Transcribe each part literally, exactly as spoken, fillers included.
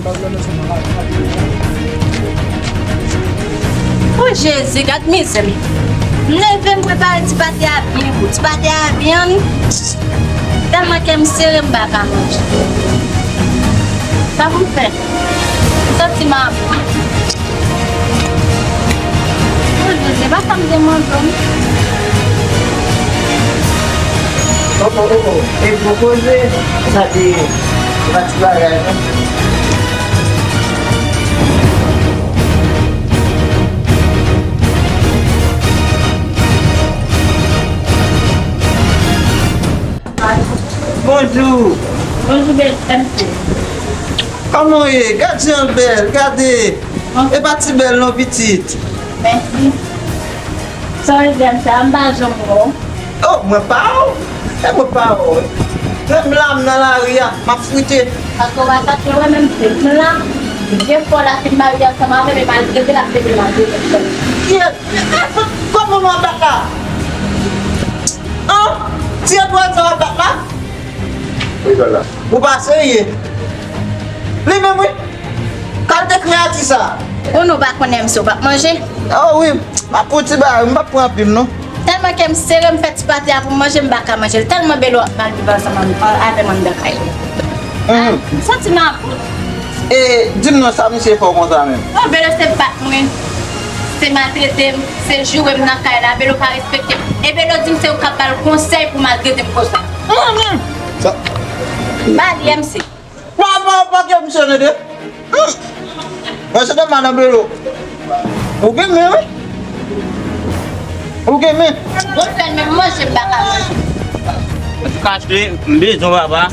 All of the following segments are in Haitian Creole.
O Jezi, gad mizè m. M leve, m prepare ti pate a byen gou. Ti pate a byen. Tèlman kè m sere, m pa ka manje. Sa pou m fè? M santi m ap Bonjou, se pa sa m te mande w. Oh, oh, oh, oh. E gwo koze, sa te, se pa ti bagay, non. Bonjou. Bonjou, bèl M C. Kòman w ye? Gad jan l bèl, gade. E pa ti bèl non, pitit. Mèsi. Sa w vle di m sa, m pa janm wè w. Oh, mwen pa wè w? E mwen pa wè w? Menm la, m nan lari a, m ap frite. Paske w pa sa te wè menm se m la, vye fò la fin marye ansanm avè m, e maltrete l ap rete maltrete m. Kiyès? Kòman w ap bat la? An? Ti Edward sa w ap bat la? Ou pa serye. Li menm wi. Kalite kreyati sa. Ou nou pa konnen misye w p ap manje? Oh wi, m ap pran ti bagay, m p ap pran anpil non. Tèlman kè m sere, m fè ti pate a pou m manje, m pa ka manje l. Tèlman Belo ap mal viv ansanm avè m anndan kay la. M santi m ap E di m non, sa misye fè w konsa menm? Non, Belo se bat mwen, se maltrete m, se joure m nan kay la. Belo pa respekte m. E Belo di m se ou k ap ba l konsèy pou maltrete m konsa. Sa. Ba li, M C. Pa, pa, pa ke misye tande. Mwen se pa madan Belo. Ou gen men, wi. Ou gen men. Mwen fè l menm manje, m pa ka manje. Antouka, Ashley, m bezwen w papa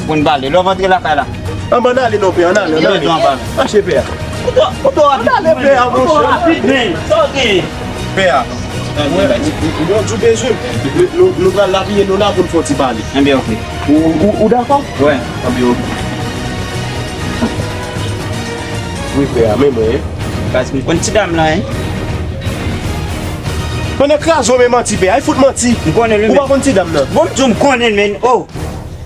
pou n pale. Lè w antre lakay la. An, ban n ale non, pè, ann ale, ann ale. M bezwen w pale. Mache, pè. Ou twò, ou twò rapid. Ann ale, pè, monchè. Ou twò rapid, men. Sa w gen? Pè a, mwen, mwen, mwen di w bezwen. Nou, nou, nou pral laviye nou la pou n fè yon ti pale. Enben, oke. Ou, ou, ou dakò? Wè. Enben, oke. Wi, pè a, men mwen, en. Paske m konn ti dam lan, en. Pandan kraze w, men manti, pè a. E fout manti. M konnen l, wi, men. Ou pa konn ti dam lan? Bon, m di w, m konnen l, men. Oh!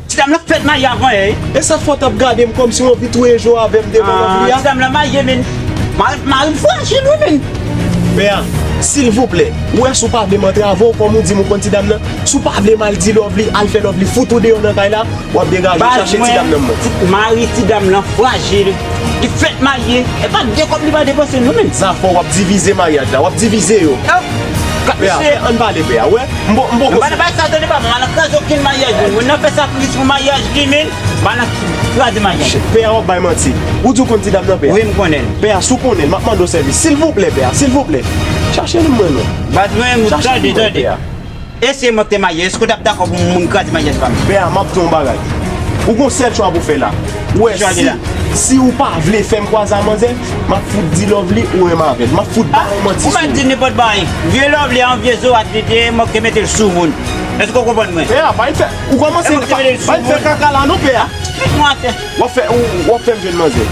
Ti dam lan fèk marye avan yè, wi. E sa fè w t ap gade m kòmsi w anvi touye je w avè m devan Lovely a? Ti dam lan marye, men. Mari, mari m frajil, wi, men. Pè a, silvouplè, ou wè si w pa vle m antre avè w, kòm ou di m ou konn ti dam lan, si w pa vle m al di Lovely, al fè Lovely fout ou deyò nan kay la, w ap degaje w chache ti dam nan mwen. Baz mwen, ti, mari ti dam lan frajil. Li fèk marye. E pa de kòb li pa depanse non, men. Zafè w ap divize maryaj la, w ap divize yo. Pè a, pè a, ann pale, pè a, wè. M poko. M pa nan bay sa tande papa, m pa nan kraze okenn maryaj, men. Moun nan fè sakrifis pou maryaj li, men. M pa nan kraze maryaj. Pè a, w ap bay manti. Ou di w konn ti dam nan, pè a? Wi, m konnen l. Pè a, si w konnen l, m ap mande w sèvis. Silvouplè, pè a, silvouplè. Chache l mwen non. Baz mwen, tande, tande. Chache l mwen, pè a. E se mwen ki te marye, èske w t ap dakò pou moun kraze maryaj pa m? Pè a, m ap di w yon bagay. Ou gon sèl chwa pou w fè la. Ou wè, si, si ou pa vle fè m kwaze a manzè, m ap fout di Lovely ou renmen avè l. M ap fout ba w manti sou ou. Ou mèt di nenpòt bagay. Vye Lovely a yon vye zorat li te ye, mwen ki mete l sou moun. Èske w konprann mwen? Pè a, pa vin fè, ou kòmanse, pa vin fè kaka la non, pè a. Met mwen atè. W ap fè, ou, w ap fè m jwenn manzè.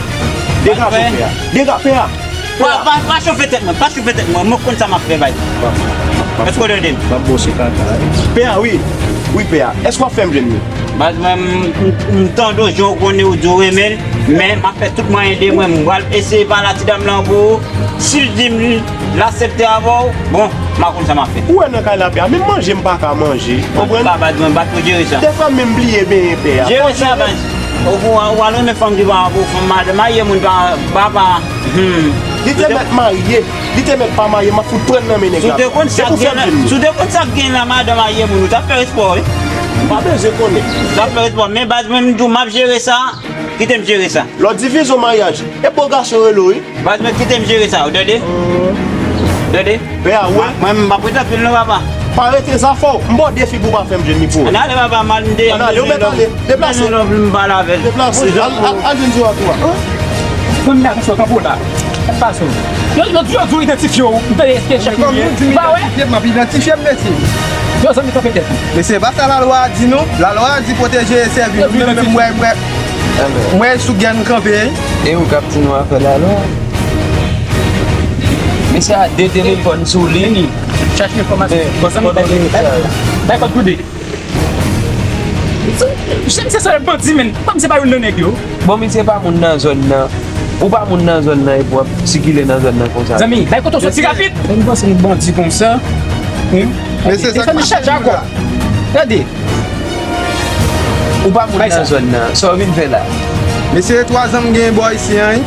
Degaje w, pè a. Degaje, pè a. Pa, pa, pa chofe tèt mwen, pa chofe tèt mwen. Mwen konn sa m ap fè, bay. Èske w tande m? M ap bwose kaka, wi. Pè a, wi. Wi, pè a. Èske w ap fè m jwenn li? Baz mwen, m, m, m tande w, jan w konnen ou di w renmen l, men m ap fè tout mwayen de mwen, m pral eseye pale a ti dam lan pou ou. Si l di m l aksepte avè w, bon, m a konn sa m ap fè. Ou wè nan kay la, pè a, menm manje m pa ka manje. Konprann? Antouka, baz mwen, m pa t ko jere sa. Dèfwa menm bliye benyen, pè a. Jere sa, baz. Ou, ou, ou al renmen fanm ki pa pou fanm madan marye moun pa, pa, pa. Hmm. Li te mèt marye. Li te mèt pa marye, m ap fout pran nan men nèg la. Si w te konn sa k gen la, si w te konn sa k gen la, madan marye moun, ou t ap fè respè w, wi. M pa bezwen konnen. Ou t ap fè respè w. Men baz mwen, m di w, m ap jere sa. Kite m jere sa. Lè w divize yon maryaj, e po gason rele w, wi. Baz mwen, kite m jere sa, ou tande? Ou tande? Pè a, wè. Mwen, m p ap rete anpil non, papa. Pa rete, zafè w. M ba w defi pou w pa fè m jwenn li pou ou. Ann ale, papa, m al, m de, ann ale, ou mèt ale. Deplase. Mwen, m pale avè l. Deplase. Al, al, al jwenn Zorat ou a. Zanmi, atann, kanpe w la. Sa k pase w? Yo, yo di, yo di w idantifye w. M tande eske chèf li ye. Ba wè. M ap idantifye m, mesye. Yo, zanmi, kanpe tèt ou. Mesye, pa sa lalwa a di nou. Lalwa a di pwoteje e sèvi. Nou menm, menm, mwen, mwen, mwen sou gè n kanpe. E ou k ap di nou afè lalwa? Mesye a de telefòn sou li. Chache enfòmasyon. Bon, zanmi, bay kòd toude. Jan misye sanble bandi, menn. Kòm se pa youn nan nèg yo. Bon, misye pa moun nan zòn nan. Ou pa moun nan zòn nan epi w ap sikile nan zòn nan konsa. Zanmi, bay kote w soti rapid. Lè m panse yon bandi konsa. Mesye, sa k pase la? Gade. Ou pa moun nan zòn nan. Sa w vin fè la? Mesye, twa zan m gen bò isi an, wi.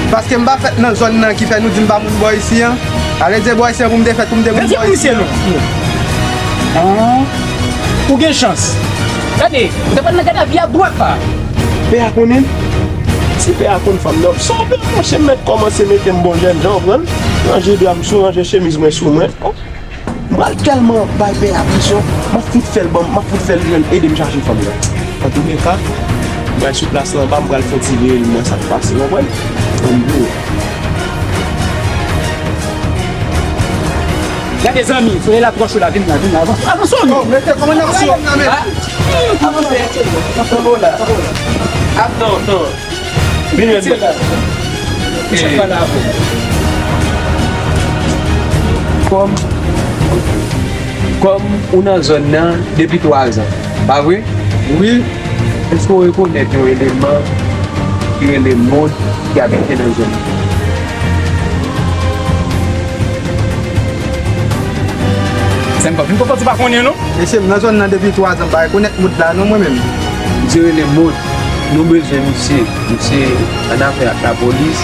Paske m pa fèt nan zòn nan ki fè nou di m pa moun bò isi an. Alèkze bò isi an pou m te fèt, pou m te moun bò isi an. Ah, ou gen chans. Gade, ou te pral nan gadavi a dwat la. Pè a konnen? Si pè a konn fanm nan, sa w pè a monchè m mèt kòmanse mete m bon jènjan, w konprann? Ranje dra m sou, ranje chemiz mwen sou mwen. M pral tèlman bay pè a presyon, m ap fout fè l ban m, m ap fout fè l jwenn ede m chache fanm nan. Antouleka, m pral sou plas la anba, m pral fè yon ti veye, m wè sa k pase, w konprann? Ann di w. Gade zanmi, solèy la twò cho la, vin la, vin la, avanse, avanse w menm. Oh, mesye, kòman n ap sou? Avanse, avanse la. Ap non, non. Vin jwenn mwen. Misye pale avè w. Kòm, kòm ou nan zòn nan depi twa zan, pa vre? Wi. Èske w rekonèt yon eleman ki rele Mond ki abite nan zòn nan? Sa m pa vin konprann, ou pa konnen non? Mesye, m nan zòn nan depi twa zan, m pa rekonèt Mond la non, mwen menm. Misye rele Mond. Nou bezwen misye. Misye an afè ak lapolis.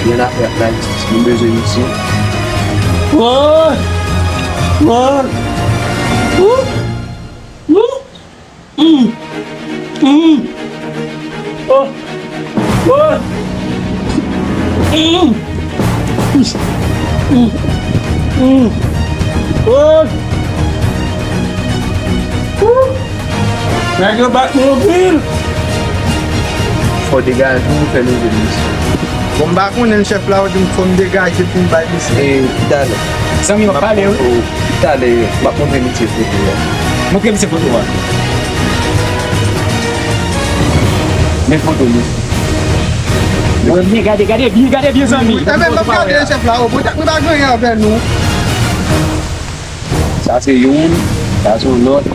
Li an afè ak lajistis. Nou bezwen misye. Woy! Woy! Wou! Wou! Mm. Mm. Oh. Oh. Mm. Mm. Mm. Oh. Wou! Nèg yo bat nou anpil. Fò degaje w fè leve misye. Bon, m pa konnen chèf la, ou di m fò m degaje pou m bay misye. E, talè. Zanmi, w ap pale, wi. Talè, m ap montre misye foto a. Montre misye foto a. Men foto misye. Gade byen, gade, gade byen, gade byen, zanmi. Enben, m ap gade chèf la, o, poutèt nou pa gen anyen avè nou. Sa se youn, sa se yon lòt.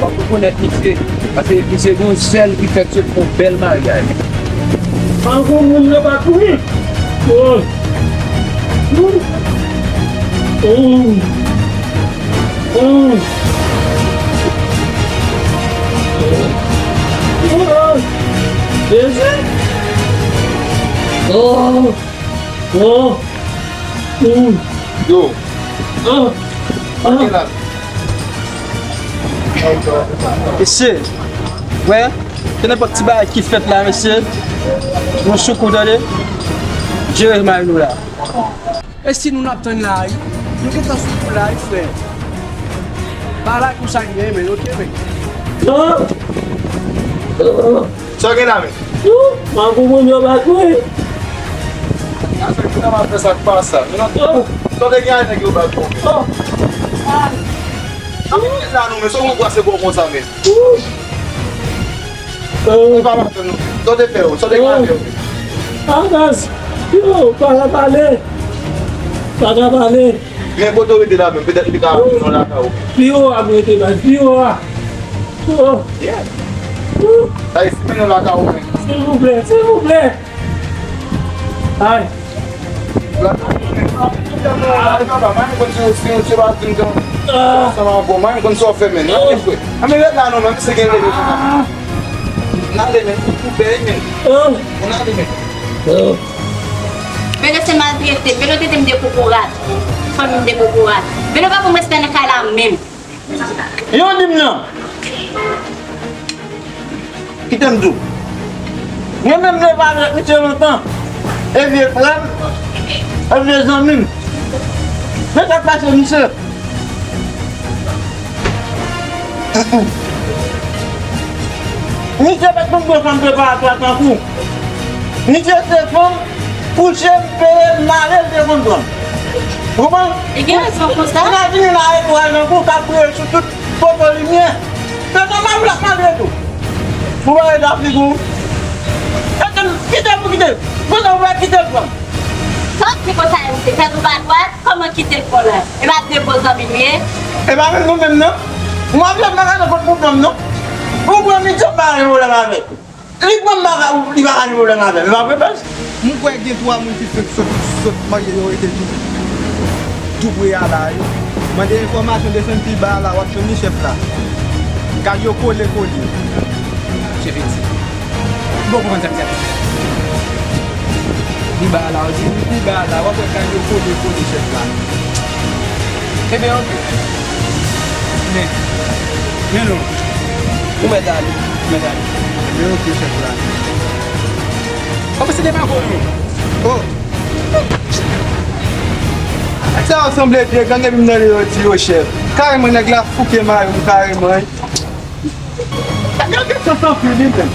Fòk ou konèt misye, paske misye gen yon sèl ki fèk sot pou yon bèl maryaj. An gwo moun nan pa kouri. Oh. Oh. Oh. Oh. Oh. Jezi. Oh. Oh. Mm. Yo. Ah. Ah. Mesye, wè, se nenpòt ti bagay ki fèt la, mesye. Nou sou kou, tande. Jere mari nou la. E si nou n ap tann la, wi? Nou gentan sou kou la, wi, frè. Bagay konsa ki genyen, men, oke, men. Ah. Ah. Sa w gen la, men? Yo, m a konprann yo pa kwe. Sa ki nan afè sa k pase sa? Men non, sa w te gen a nèg yo pa kwe. Sa w gen la non, men sa w pran se gwo konsa, men. Ou pa maten non. Sa w te fè yo? Sa w te gen a fè yo? Agas, yo, pa ka pale. Pa ka pale. Men kote w rete la menm, petèt li ka mennen w lakay ou. Pi wo a m rete la, pi wo a. Oh. Yeah. Oh. Sa e si mennen w lakay ou menm. Silvouplè, silvouplè. Ay. Lakay ou menm. Ay, papa, mwen konn si, si, si w pa di m jan. Ah. Sa m ap bon, mwen konn sa w fè menm. N ale, frè. Ann men ret la non, menm si gen leve. Ah. N ale menm, ou bèy menm. Oh. N ale menm. Oh. Belo se maltrete, Belo trete m de kokorat. Fanmi m de kokorat. Belo pa pou m respè nan kay la menm. Yon di m nan. Kite m di w. Mwen menm m te pale avèk misye lontan. E vye frè m, e vye zanmi m. Men sa k pase misye. Misye pa t konn pran fanm preparatwa tankou. Misye se fanm kouche m, peye m, m ale, l te konn pran. Ou konprann? Li gen rezon konsa. Ou nan vini la etwal nan kou k ap breye sou tout poto limyè. Se nòmal ou l ap maltrete w. Ou pa rete ak figi w. Kite m, kite m pou kite l. Konsa ou pa kite l pran. Sa w di konsa, M C, tèt ou pa dwat? Kòman kite l pran la? E pa de bon zanmi nou ye? E pa menm nou menm non. Mwen menm pa gen nenpòt pwoblèm non. Ou pran Michel, m pa gen pwoblèm avè l. Li pran m, li pa gen pwoblèm avè m. E pa vre, baz? M kwè gen twa moun ki fenk sot, sot marye, yo rete tou, tou pre a la, yo. Mande enfòmasyon, desann pi ba a la, w ap jwenn li, chèf la. Kay yo kole kole. Chèf Eti. Bon, konprann sa misye ap di. Li ba la, ou di, li ba la, w ap wè kay yo kole kole, chèf la. Ebyen, oke. Men, men non. Ou mèt ale, ou mèt ale. Ebyen, oke, chèf la. Kòman se te pa bon, non? Oh! Sa yo sanble de gang epi m tande yo di yo chèf. Kareman, nèg la fouke mari m kareman. Gade sa santi li menm.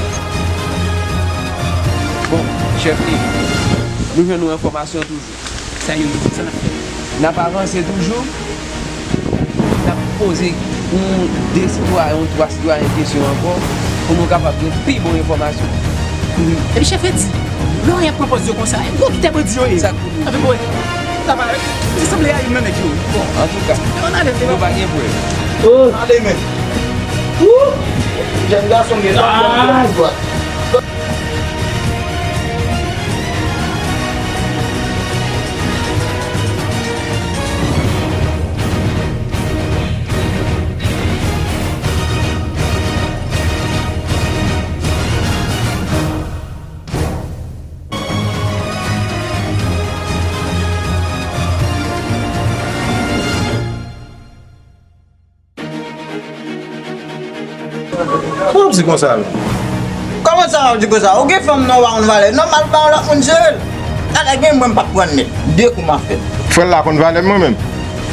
Bon, chèf li, nou jwenn yon enfòmasyon toujou. Sa yo di sa n ap fè. N ap avanse toujou. N ap poze yon de sitwayen, yon twa sitwayen kesyon ankò pou nou kapab gen pi bon enfòmasyon. Epi chèf Eti, lè w ap pran pòz yo konsa, e gwo kite bandi yo ye. Sa k pou nou? Anpi bwè. Sa pa, se sanble a youn nan nèg yo. Bon, antouka, nou pa gen prèv. Oh. Ale men. Wou! Jèn gason gen nan bon dwat. Sa w ap di konsa la? Kòman sa w ap di konsa? Ou gen fanm nan, ou pa konn valè l. Nòmal, ba yon lòt moun jere l. Talè gen mwen, m p ap pran nèt. De kou m ap fè. Frè l la konn valè m mwen menm.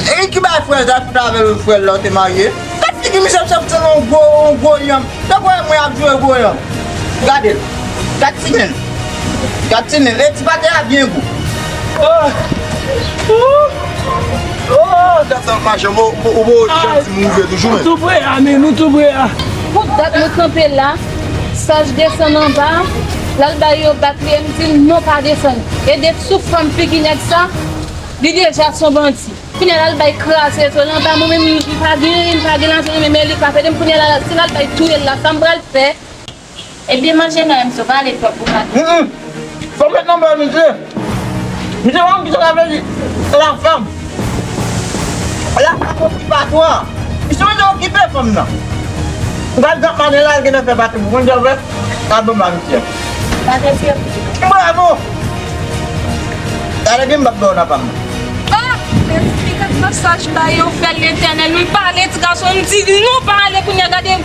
E ki bay frè l, sa fout avè l, frè l la ou te marye? Gad figi misye, misye ap sanble yon gwo, yon gwo yanm. Tankou mwen ap jwe gwo yanm. Gade l. Gad tinen l. Gad tinen l. E ti pate a byen gou. Oh! Oh! Oh! Gad sa, machan, ou, ou, ou, ou janti m rive toujou, men. Nou tou pre a, men nou tou pre a. Pou dat nou kanpe la, Saj desann anba, l al bay yo bak li, e m di l non, pa desann. E de sou fanm figi nèg sa, li deja s on bandi. Kounye a l al bay kraze to l anba, mwen menm m pa gen, m pa gen lajan, men, men li k ap ede m. Kounye a la, si l al bay touye l la, sa m pral fè? Ebyen, manje nan M C, w pa ale twòp pou manje. Humm. Fò w met nan bò misye. Misye pa konn kisa sa vle di lafanm. Lafanm okipe atò a. Misye mete okipe fanm nan. Ou gad Zak Maten la, l gentan fè pati pou konn jan fè. Sa bon ba misye. Pase sirpriz. Bravo! Gade gen m p ap ba w nan pa m. Ah! Esplik ak mesaj la yo fè Letènèl. M pale ti gason, m di non, pale kounye a, gade.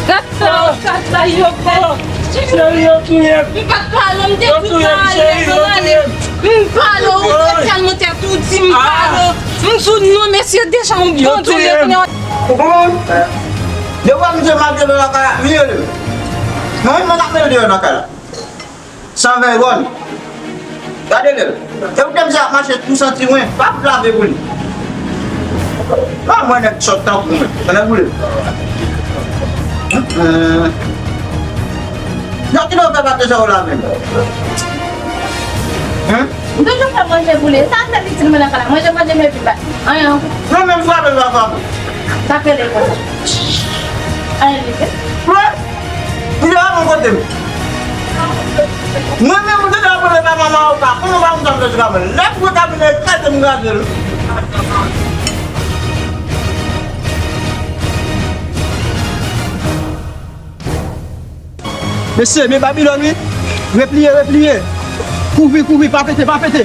Gad sa, gad sa yo fè. Cheri, yo touye m. M pa t pale, m te di pa ale, m ale. M pale, ou te tèlman tèt ou di m pale. M di w non, mesye, deja yon bon touye kounye a. Ou konprann? Depi w wè misye mache nan lakay la, li rele m. Mwen menm mwen k ap mete l deyò nan kay la. San vègòn. Gade lè l. E ou te misye ap mache tou santi wen. Pa fout lave pou li. Pa mwen nèg sòt tankou mwen. Tande boule. Nan kilè w fè pate sa ou lave m? Hen? M toujou fè manje pou li. Sa fè l itil mwen nan kay la. Manje, manje, men pi ba. Anyen ankò. Non, menm frape l pa frape. Sa k rele konsa. Anyen li fè. Wi. Li te pa bon kote m. Mwen menm, m te dwe ap rele papa mawoka. Kouman pa konn sa m fè sou kamyon? Lè pou kabine kraze m kraze l. Mesye, men Babilòn wi. Repliye, repliye. Kouvri, kouvri, pa pete, pa pete.